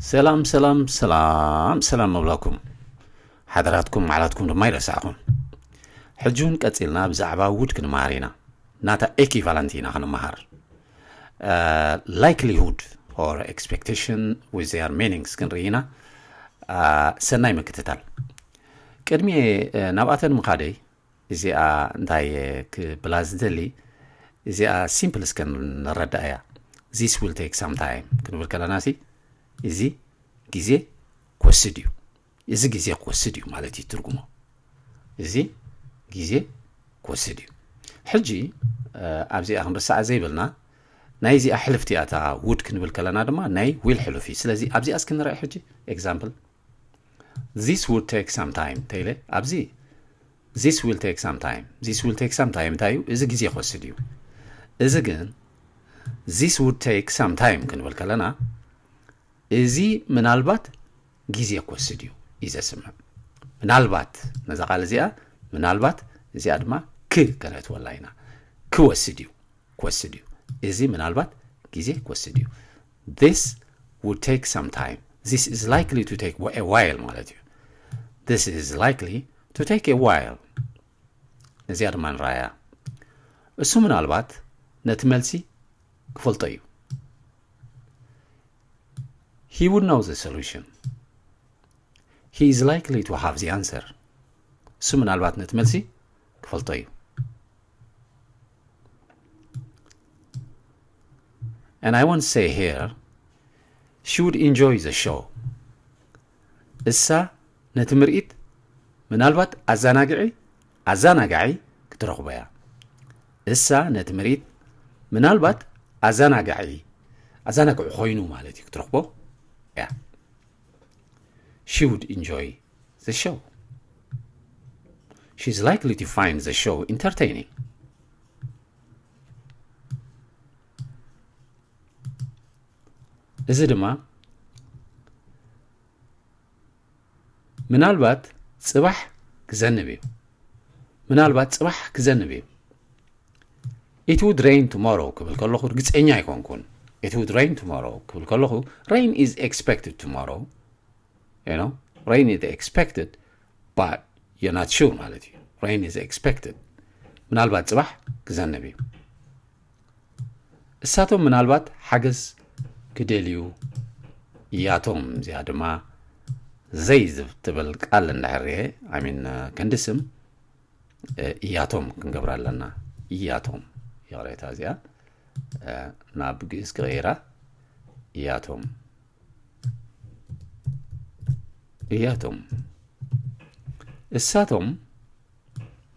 ሰላም ሰላም ሰላም ሰላም መብላኩም ሓደራትኩም መዓላትኩም ድማ ይረሳዕኹም። ሕጂ እውን ቀጺልና ብዛዕባ ውድ ክንመሃር ኢና። ናታ ኤኪቫለንት ኢና ክንመሃር። Likelihood or expectation with their meanings ክንርኢ ኢና። ሰናይ ምክትታል። ቅድሚ ናብኣተን ምኻደይ እዚኣ እንታይ ክብላ ዝደሊ፣ እዚኣ ሲምፕል እስከ ንረዳእ እያ። This will take some time ክንብል ከለና ሲ እዚ ግዜ ክወስድ እዩ። እዚ ግዜ ክወስድ እዩ ማለት እዩ ትርጉሞ። እዚ ግዜ ክወስድ እዩ። ሕጂ ኣብዚኣ ክንርሳዓ ዘይብልና ናይ እዚኣ ሕልፍቲ እያ እታ ውድ ክንብል ከለና ድማ ናይ ዊል ሕሉፍ እዩ። ስለዚ ኣብዚኣ እስኪ ንርአ ሕጂ ኤግዛምፕል This would take some time ተይለ ኣብዚ this will take some time this will take some time እንታይ እዩ? እዚ ግዜ ክወስድ እዩ። እዚ ግን this would take some time ክንብል ከለና እዚ ምናልባት ግዜ ክወስድ እዩ እዩ ዘስምዕ። ምናልባት ነዛ ቃል እዚኣ ምናልባት እዚኣ ድማ ክ ከነእትወላ ኢና። ክወስድ እዩ ክወስድ እዩ። እዚ ምናልባት ግዜ ክወስድ እዩ። This would take some time. This is likely to take a while ማለት እዩ። This is likely to take a while. እዚኣ ድማ ንረኣያ። እሱ ምናልባት ነቲ መልሲ ክፈልጦ እዩ። He would know the solution. He is likely to have the answer. እሱ ምናልባት ነቲ መልሲ ክፈልጦ እዩ። And I want to say here, she would enjoy the show. እሳ ነቲ ምርኢት ምናልባት ኣዘናግዒ ኣዘናጋዒ ክትረኽቦ እያ። እሳ ነቲ ምርኢት ምናልባት ኣዘናጋዒ ኣዘናግዒ ኮይኑ ማለት እዩ ክትረኽቦ እያ። She would enjoy the show. She's likely to find the show entertaining. እዚ ድማ ምናልባት ጽባሕ ክዘንብ እዩ። ምናልባት ጽባሕ ክዘንብ እዩ። It would rain tomorrow ክብል ከለኹ ርግጸኛ ኣይኮንኩን። It would rain tomorrow ክብል ከለኹ rain is expected tomorrow. You know, rain is expected, but you're not sure ማለት እዩ። Rain is expected. ምናልባት ጽባሕ ክዘንብ እዩ። እሳቶም ምናልባት ሓገዝ ክደልዩ እያቶም። እዚኣ ድማ ዘይ ትብል ቃል እንዳሕርየ ኣሚን ከንዲ ስም እያቶም ክንገብራ ኣለና። እያቶም ይቕሬታ እዚኣ ናብ ግእዝ ክቕይራ እያቶም እያቶም እሳቶም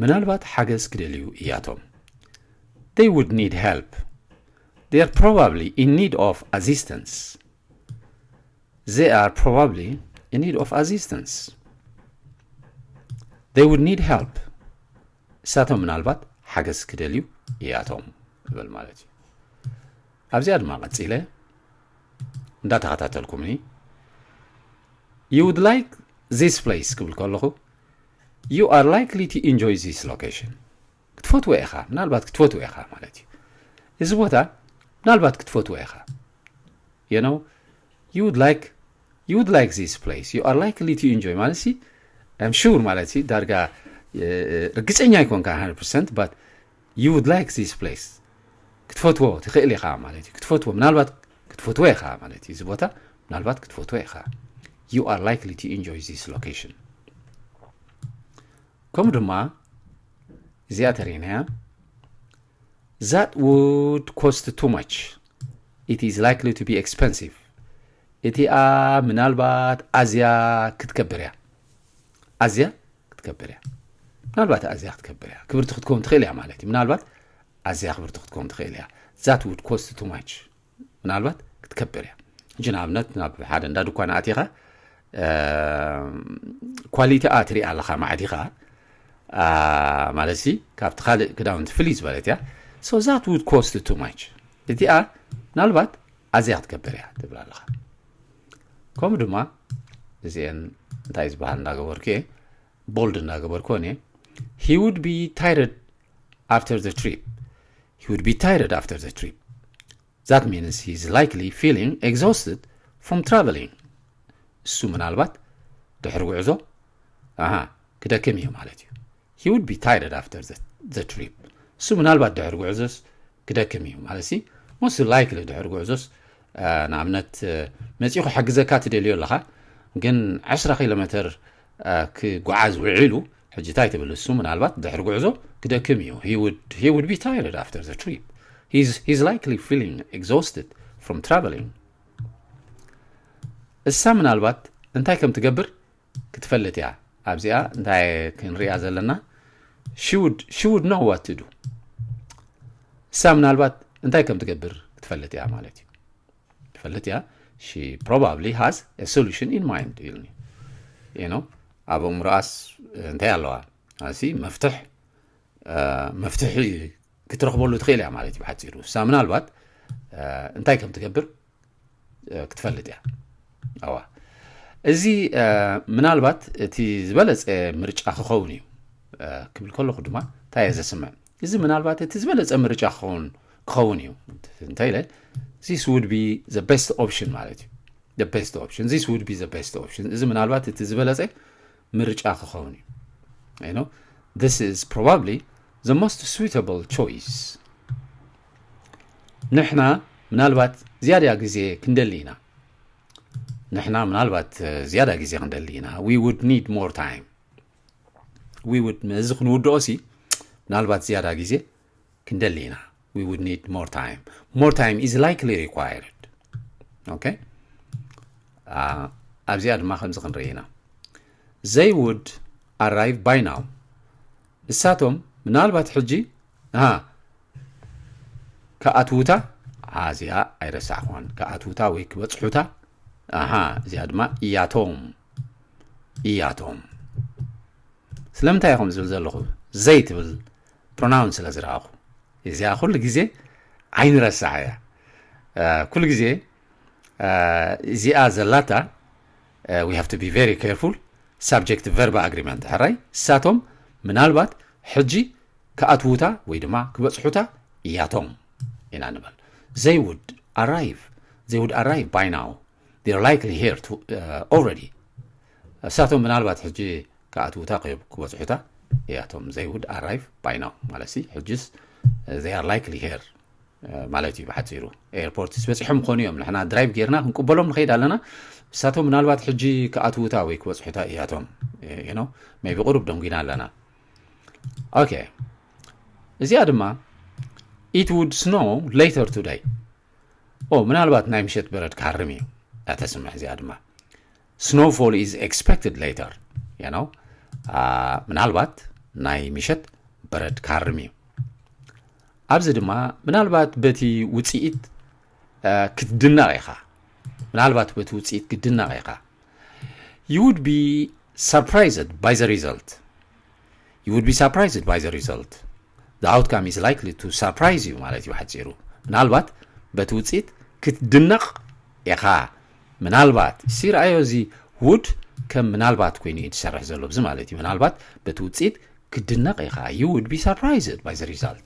ምናልባት ሓገዝ ክደልዩ እያቶም። They would need help. They are probably in need of assistance. They are probably in need of assistance. They would need help. እሳቶም ምናልባት ሓገዝ ክደልዩ እያቶም ይብል ማለት እዩ። ኣብዚኣ ድማ ቀጺለ እንዳተኸታተልኩምኒ you would like this place ክብል ከለኹ you are likely to enjoy this location ክትፈትዎ ኢኻ። ምናልባት ክትፈትዎ ኢኻ ማለት እዩ። እዚ ቦታ ምናልባት ክትፈትዎ ኢኻ። You know, you would like you would like this place. You are likely to enjoy ማለት ሲ I'm sure ማለት ሲ ዳርጋ ርግጸኛ ኣይኮንካ one hundred percent, but you would like this place ክትፈትዎ ትኽእል ኢኻ ማለት እዩ። ክትፈትዎ ምናልባት ክትፈትዎ ኢኻ ማለት እዩ። እዚ ቦታ ምናልባት ክትፈትዎ ኢኻ። You are likely to enjoy this location. ከምኡ ድማ እዚኣ ተሪእናያ That would cost too much. It is likely to be expensive. እቲኣ ምናልባት ኣዝያ ክትከብር እያ። ኣዝያ ክትከብር እያ። ምናልባት ኣዝያ ክትከብር እያ። ክብርቲ ክትከውን ትኽእል እያ ማለት እዩ። ምናልባት ኣዝያ ክብርቲ ክትከውን ትኽእል እያ። That would cost too much. ምናልባት ክትከብር እያ። ሕጂ ንኣብነት ናብ ሓደ እንዳ ድኳን ኣቲኻ ኳሊቲኣ ትሪኣ ኣለኻ ማዕዲኻ ማለት ሲ ካብቲ ካልእ ክዳውንቲ ፍልይ ዝበለት እያ። So that would cost too much. እቲኣ ምናልባት ኣዝያ ክትከብር እያ ትብል ኣለኻ። ከምኡ ድማ እዚአን እንታይ ዝበሃል እንዳገበርኩ እየ bold እንዳገበርኩ እየ He would be tired after the trip. He would be tired after the trip. That means he is likely feeling exhausted from traveling. እሱ ምናልባት ድሕሪ ጉዕዞ ኣሃ ክደክም እዩ ማለት እዩ። He would be tired after the, the trip. እሱ ምናልባት ድሕሪ ጉዕዞስ ክደክም እዩ ማለት ሲ most likely ድሕሪ ጉዕዞስ ንኣብነት መፂኡ ክሕግዘካ ትደልዮ ኣለኻ ግን 10 ኪሎ ሜትር ክጓዓዝ ውዒሉ ሕጂ እንታይ ትብል እሱ ምናልባት ድሕሪ ጉዕዞ ክደክም እዩ he would, he would be tired after the trip. He's, he's likely feeling exhausted from traveling. እሳ ምናልባት እንታይ ከም ትገብር ክትፈልጥ እያ። ኣብዚኣ እንታይ ክንሪኣ ዘለና she would, she would know what to do. እሳ ምናልባት እንታይ ከም ትገብር ክትፈልጥ እያ ማለት እዩ። ትፈልጥ እያ she probably has a solution in mind ኢልኒ you know ኣብ ኣእምሮኣስ እንታይ ኣለዋ ኣሲ መፍትሕ መፍትሒ ክትረኽበሉ ትኽእል እያ ማለት እዩ ብሓፂሩ እሳ ምናልባት እንታይ ከም ትገብር ክትፈልጥ እያ ኣዋ እዚ ምናልባት እቲ ዝበለፀ ምርጫ ክኸውን እዩ ክብል ከለኹ ድማ እንታይ እየ ዘስምዕ እዚ ምናልባት እቲ ዝበለፀ ምርጫ ክኸውን ክኸውን እዩ እንታይ ኢለ this would be the best option ማለት እዩ the best option this would be the best option እዚ ምናልባት እቲ ዝበለፀ ምርጫ ክኸውን እዩ you know this is probably the most suitable choice ንሕና ምናልባት ዝያዳ ግዜ ክንደሊ ኢና ንሕና ምናልባት ዝያዳ ግዜ ክንደሊ ኢና we would need more time we would እዚ ክንውድኦ ሲ ምናልባት ዝያዳ ግዜ ክንደሊ ኢና we would need more time more time is likely required okay ኣብዚኣ ድማ ከምዚ ክንርኢ ኢና they would arrive by now እሳቶም ምናልባት ሕጂ ኣሃ ክኣትዉታ እዚኣ ኣይረሳዕኳን ክኣትዉታ ወይ ክበፅሑታ ኣሃ እዚኣ ድማ እያቶም እያቶም ስለምንታይ ኢኹም ዝብል ዘለኹ they ትብል pronoun ስለ ዝረኣኹ እዚኣ ኩሉ ግዜ ኣይንረሳዕ እያ ኩሉ ግዜ እዚኣ ዘላታ we have to be very careful subject verb agreement ሕራይ እሳቶም ምናልባት ሕጂ ክኣትዉታ ወይ ድማ ክበፅሑታ እያቶም ኢና ንበል they would arrive they would arrive by now they're likely here to, uh, already እሳቶም ምናልባት ሕጂ ክኣትዉታ ክበፅሑታ እያቶም they would arrive by now ማለት ሕጅስ they are likely here ማለት እዩ ብሓፂሩ ኤርፖርትስ በፂሖም ክኾኑ እዮም ንሕና ድራይቭ ጌርና ክንቅበሎም ንኸይድ ኣለና እሳቶም ምናልባት ሕጂ ክኣትዉታ ወይ ክበፅሑታ እያቶም ቢ ቁሩብ ደንጉና ኣለና ኦኬ እዚኣ ድማ it would snow later today ኦ ምናልባት ናይ ምሸት በረድ ክሃርም እዩ እተስምዕ እዚኣ ድማ snowfall is expected later you know ምናልባት ናይ ምሸት በረድ ክሃርም እዩ ኣብዚ ድማ ምናልባት በቲ ውፅኢት ክትድነቕ ኢኻ ምናልባት በቲ ውፅኢት ክትድነቕ ኢኻ you would be surprised by the result you would be surprised by the result the outcome is likely to surprise you ማለት እዩ ሓፂሩ ምናልባት በቲ ውፅኢት ክትድነቕ ኢኻ ምናልባት ሲርኣዮ እዚ would ከም ምናልባት ኮይኑ እዩ ዝሰርሕ ዘሎ ብዚ ማለት እዩ ምናልባት በቲ ውፅኢት ክትድነቕ ኢኻ you would be surprised by the result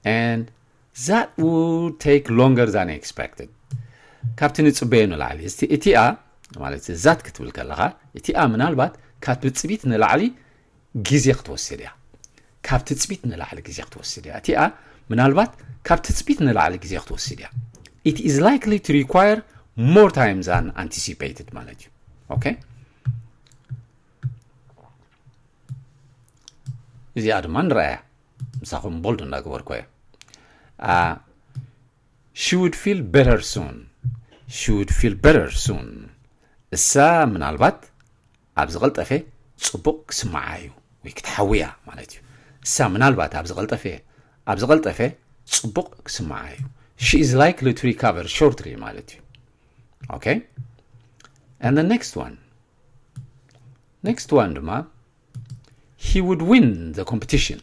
and that would take longer than expected ካብቲ ንፅበዮ ንላዕሊ እቲኣ ማለት ዛት ክትብል ከለኻ እቲኣ ምናልባት ካብ ትፅቢት ንላዕሊ ግዜ ክትወስድ እያ ካብ ትፅቢት ንላዕሊ ግዜ ክትወስድ እያ እቲኣ ምናልባት ካብ ትፅቢት ንላዕሊ ግዜ ክትወስድ እያ it is likely to require more time than anticipated ማለት እዩ okay እዚኣ ድማ ንረኣያ ምሳኹም bold እናገበርኩ እየ she would feel better soon she would feel better soon እሳ ምናልባት ኣብ ዝቐልጠፈ ፅቡቕ ክስምዓ እዩ ወይ ክትሓውያ ማለት እዩ እሳ ምናልባት ኣብ ዝቐልጠፈ ኣብ ዝቐልጠፈ ፅቡቕ ክስምዓ እዩ she is likely to recover shortly ማለት እዩ okay and the next one next one ድማ he would win the competition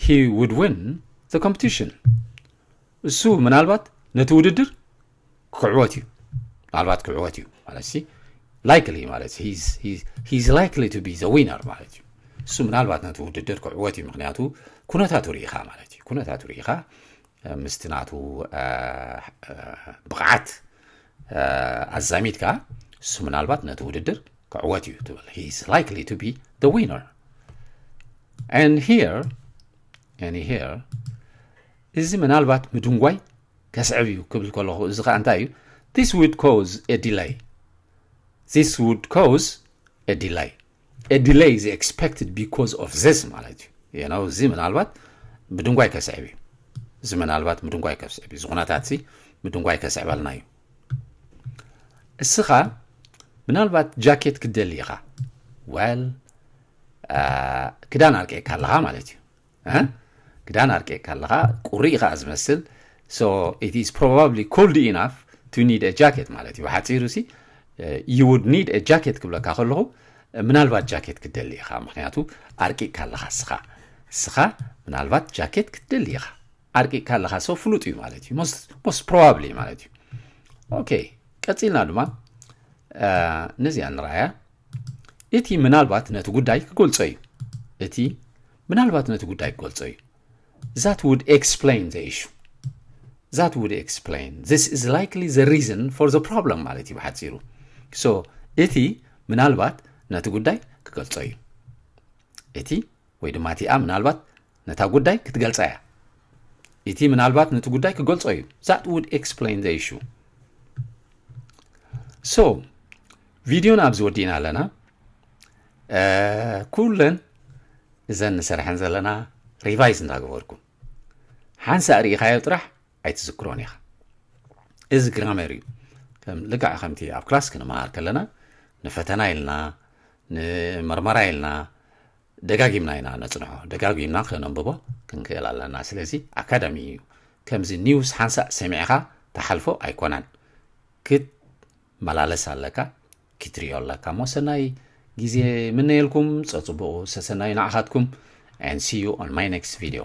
he would win the competition እሱ ምናልባት ነቲ ውድድር ክዕወት እዩ ምናልባት ክዕወት እዩ ማለት ሲ likely ማለት he's likely to be the winner ማለት እዩ እሱ ምናልባት ነቲ ውድድር ክዕወት እዩ ምክንያቱ ኩነታቱ ርኢኻ ማለት እዩ ኩነታቱ ርኢኻ ምስቲ ናቱ ብቕዓት ኣዛሚድካ እሱ ምናልባት ነቲ ውድድር ክዕወት እዩ ትብል። He is likely to be the winner. And here, and here, እዚ ምናልባት ምድንጓይ ከስዕብ እዩ ክብል ከለኹ፣ እዚ ከዓ እንታይ እዩ? This would cause a delay. This would cause a delay. A delay is expected because of this ማለት እዩ። You know፣ እዚ ምናልባት ምድንጓይ ከስዕብ እዩ። እዚ ምናልባት ምድንጓይ ከስዕብ እዩ። እዚ ኩነታት እዚ ምድንጓይ ከስዕበልና እዩ። እስኻ ምናልባት ጃኬት ክትደሊ ኢኻ። Well፣ ክዳን ኣርቂቕካ ኣለኻ ማለት እዩ። ክዳን ኣርቂቕካ ኣለኻ፣ ቁሪ ኢኻ ዝመስል። So it is probably cold enough to need a jacket ማለት እዩ። ብሓፂሩ ሲ you would need a jacket ክብለካ ከለኹ፣ ምናልባት ጃኬት ክትደሊ ኢኻ፣ ምክንያቱ ኣርቂቕካ ኣለኻ። እስኻ እስኻ ምናልባት ጃኬት ክትደሊ ኢኻ። ኣርቂቕካ ኣለኻ፣ so ፍሉጥ እዩ ማለት እዩ። Most probably ማለት እዩ። ኦኬ፣ ቀፂልና ድማ ነዚኣ ንረኣያ። እቲ ምናልባት ነቲ ጉዳይ ክገልጾ እዩ። እቲ ምናልባት ነቲ ጉዳይ ክገልጾ እዩ። That would explain the issue. That would explain. This is likely the reason for the problem ማለት እዩ ብሓፂሩ። So እቲ ምናልባት ነቲ ጉዳይ ክገልጾ እዩ። እቲ ወይ ድማ እቲኣ ምናልባት ነታ ጉዳይ ክትገልጻ እያ። እቲ ምናልባት ነቲ ጉዳይ ክገልጾ እዩ። That would explain the issue. So ቪድዮና ኣብዚ ወዲእና ኣለና። ኩለን እዘን ንሰርሐን ዘለና ሪቫይዝ እንዳገበርኩም ሓንሳእ ርኢኻዮ ጥራሕ ኣይትዝክሮን ኢኻ። እዚ ግራመር እዩ። ልክዕ ከምቲ ኣብ ክላስ ክንመሃር ከለና ንፈተና ኢልና ንመርመራ ኢልና ደጋጊምና ኢና ነፅንሖ። ደጋጊምና ከነንብቦ ክንክእል ኣለና። ስለዚ ኣካዳሚ እዩ። ከምዚ ኒውስ ሓንሳእ ሰሚዕኻ ተሓልፎ ኣይኮነን። ክትመላለስ ኣለካ፣ ክትሪኦ ኣለካ። እሞ ሰናይ ግዜ ምነየልኩም፣ ፀፅቡቑ ሰሰናይ ንዓኻትኩም። And see you on my next video.